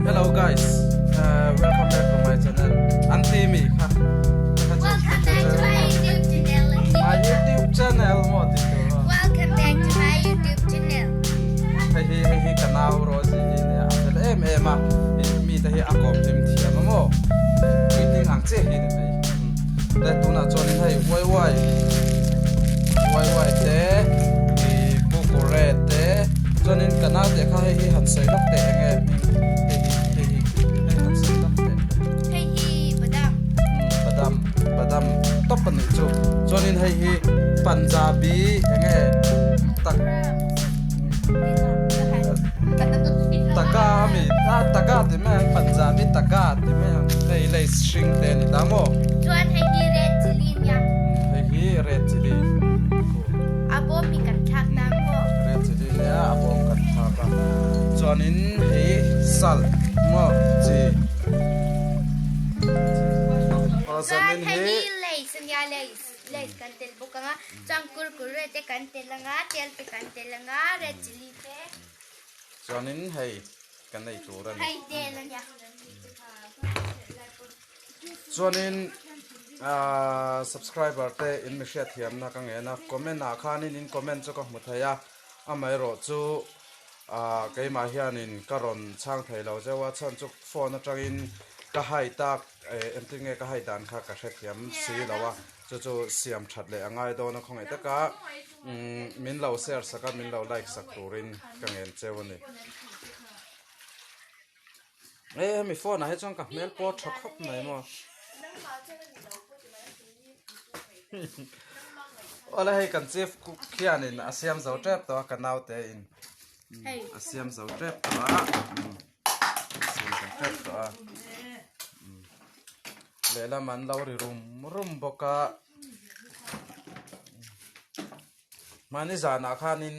Hello guys, uh, welcome back to my channel. An ti mi kha. Welcome back to my YouTube channel. My YouTube channel mo ti tu. Welcome back to my YouTube channel. Hei hi hei hi ka nau Rosie hi ne a fel em em a. Mi te hi a kawm hlim thiam a mo. Puitling ang che hi ni mai. Le tunah chuan hei uai uai uai uai te i kukure te chuanin ka naute kha hei hi han sawi lawk teh eng nge hming hei hi hei hi hei han sawi lawk teh. Hei hi badam. Badam badam tawp a nih chu chuanin hei hi Punjabi eng nge tak taka ami a taka ti mai ang Punjabi taka ti mai ang hei lace hring te a ni ta maw. Chuan hei hi red chilli nia. Hei hi red chilli. A bawm hi kan thlak ta maw. Red chilli nia a bawm kan thlak a. Chuanin hei salt maw chi. Chuan hei hi lace ania lace lace kan tel bawk anga chuan kurkure te kan tel anga tel te kan tel anga red chilli te. Chuanin hei kan ei tur a ni. Hei tel ania. Chuanin ahh subscriber te in mi hriatthiamna ka ngen a comment ah khanin in comment chu ka hmu thei a amaherawh chu ahh keimah hianin ka rawn chhang thei lo zeuh a chhan chu phone atangin ka hai tak eh engtin nge ka hai dan kha ka hrethiam si lo a chu chu siam that leh a ngai dawn a khawngaih taka umm min lo share sak a min lo like sak turin ka ngen cheu a ni. E hemi phone ah hi chuan ka hmel pawh a tha khawp mai maw awle hei kan chief cook hianin a siam zo tep tawh a ka naute in a siam zo tep tawh a a siam zo tep tawh a lehlam an lo ri rum rum bawk a mahni zanah khanin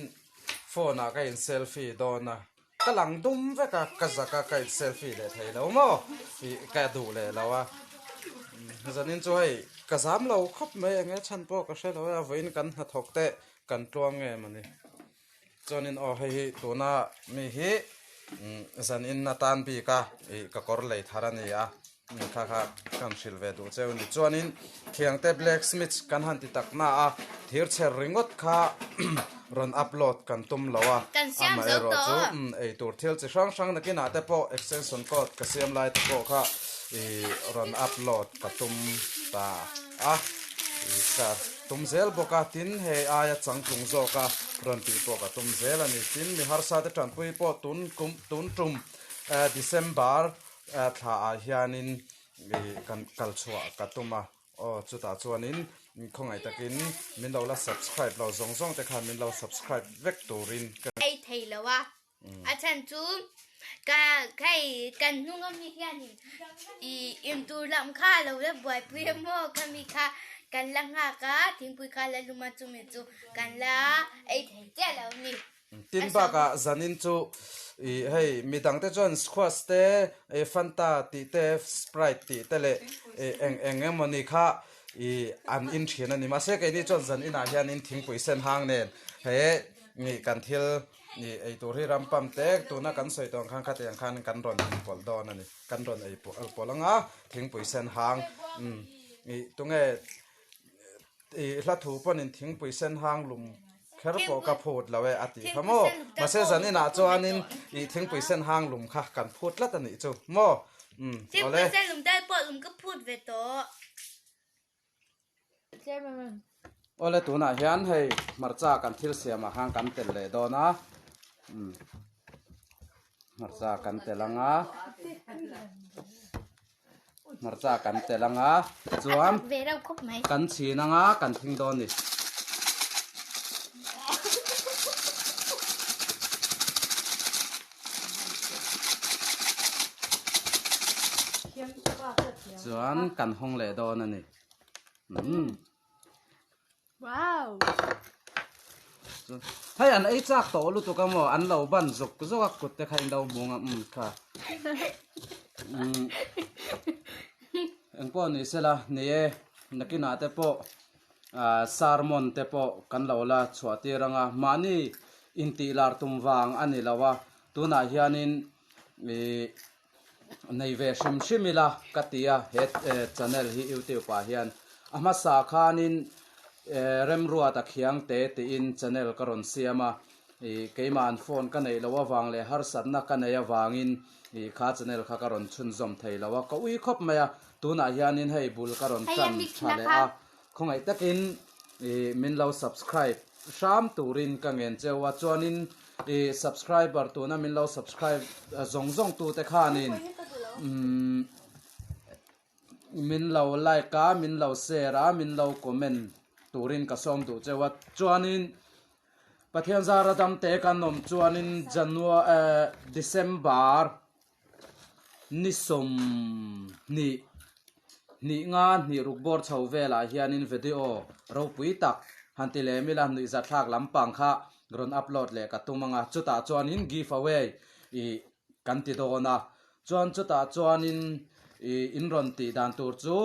phone ah ka in selfie dawn a. Ka lang dum vek a, ka zak a, ka in selfie leh thei lo maw tih ka duh leh lo a. Zanin chu hei ka zam lo khawp mai eng nge chhan pawh ka hre lo a, vawiin kan hnathawk te kan tluang nge mawni. Chuanin aw hei hi tuna mi hi zanin atan bik a ih ka kawr lei thar a ni a. Kha kha kan hrilh ve duh cheu ni. Chuanin Khiangte Blacksmith kan han ti tak na a, thir chher ringawt kha rawn upload kan tum lo a, amaherawh chu eitur thil chi hrang hrang nakinah te pawh extension code ka siam lai te pawh kha ih rawn upload ka tum ta a, ih ka tum zel bawk a, tin hei aia changtlung zawka rawn tih pawh ka tum zel a ni. Tin mi harsa te tanpui pawh tun kum tun tum December Thla ah hianin kan kal chhuah ka tum a, aw chutah chuanin khawngaih takin min lo la subscribe lo zawng zawng te khan min lo subscribe vek turin ka. Ei thei lo a, a chhan chu ka hei kan hnung ami hianin ih intur lam kha a lo la buaipui a maw khami kha kan la nghak a thingpui kha la lum a chumi chu kan la ei thei chiah lo a ni. Tin bakah zanin chu ih hei midang te chuan squash te ih fanta tih te sprite tih te leh ih eng eng emawni kha ih an in thin a ni mahse keini chuan zan inah hianin thingpui sen hang nen he ih kan thil ih eitur hi ram pump te tuna kan sawi tawh ang khan khatiang khan kan rawn inpawlh dawn a ni kan rawn ei pawlh ang a thingpui sen hang umm ih tunge I hla thu pawhin thingpui sen hang lum kher pawh ka phut lo e a tih kha maw? Mahse zaninah chuanin i thingpui sen hang lum kha kan phut tlat a nih chu maw? Umm awle. Thingpui sen lum dai pawh lum ka phut ve tawh. Awle tunah hian hei hmarcha kan thil siamah khan kan tel leh dawn a, umm hmarcha kan tel ang a. Hmarcha kan tel ang a, chuan kan chhin ang a, kan thing dawn a ni. Chuan kan hawng leh dawn a ni. Umm. Wow. Hei an ei chak tawh lutuk a maw an lo ban zuk zuk a kut te kha in lo hmung a um kha. Um engpawh ni sela ni e nakinah te pawh ah sermon te pawh kan lo la chhuah tir ang a mahni intih lar tum vang a ni lo a tunah hianin ih. Nei ve hrim hrim ila ka ti a, he channel hi youtube ah hian a hmasa khanin Remruata Khiangte tiin channel ka rawn siam a, ih keimah an phone ka neih loh avang leh harsatna ka nei avangin ih kha channel kha ka rawn chhunzawm thei lo a, ka ui khawp mai a, tunah hianin hei bul ka rawn tan tha leh a, khawngaih takin ih min lo subscribe hram turin ka ngen cheu a, chuanin I subscriber tuna min lo subscribe zawng zawng tu te khanin umm min lo like a min lo share a min lo comment turin ka sawm duh cheu a chuanin Pathian zara dam te kan awm chuanin Janua eh December Ni 20 hnih nga hnih ruk bawr chho velah hianin video ropui tak han ti lem ila nuihza thlak lampang kha rawn upload leh ka tum ang a, chutah chuanin give away ih kan ti dawn a, chuan chutah chuanin ih in rawn tih dan tur chu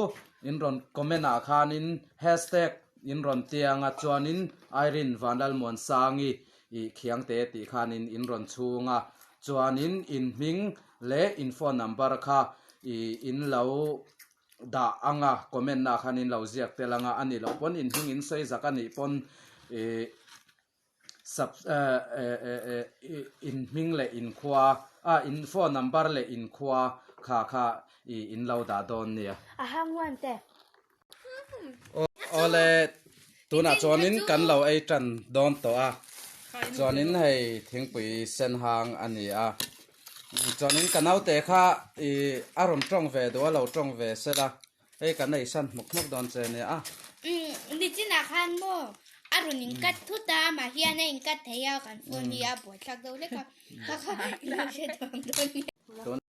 in rawn comment ah khanin hashtag in rawn tiang a chuanin Irene Vanlalmuansangi Ih khiangte tih khanin in rawn chhung a, chuanin in hming leh in phone number kha ih in lo dah ang a, comment ah khan in lo ziak tel ang a, a nih loh pawn in hming in sawi zak a nih pawn ih sub eh eh eh in hming leh in khua ah in phone number leh in khua kha kha ih in lo dah dawn nia. A hang te. Awle tunah chuanin kan lo ei tan dawn tawh a chuanin hei thingpui sen hang a ni a chuanin ka naute kha ih a rawn tawng ve duh a lo tawng ve sela hei kan ei san hmuk hmuk dawn che a nia. Nichinah khan maw a rawn inkat thut a amah hian a inkat thei a kan phone hi a buaithlak deuh hlek a kha kha i lo hre dawn dawn nia.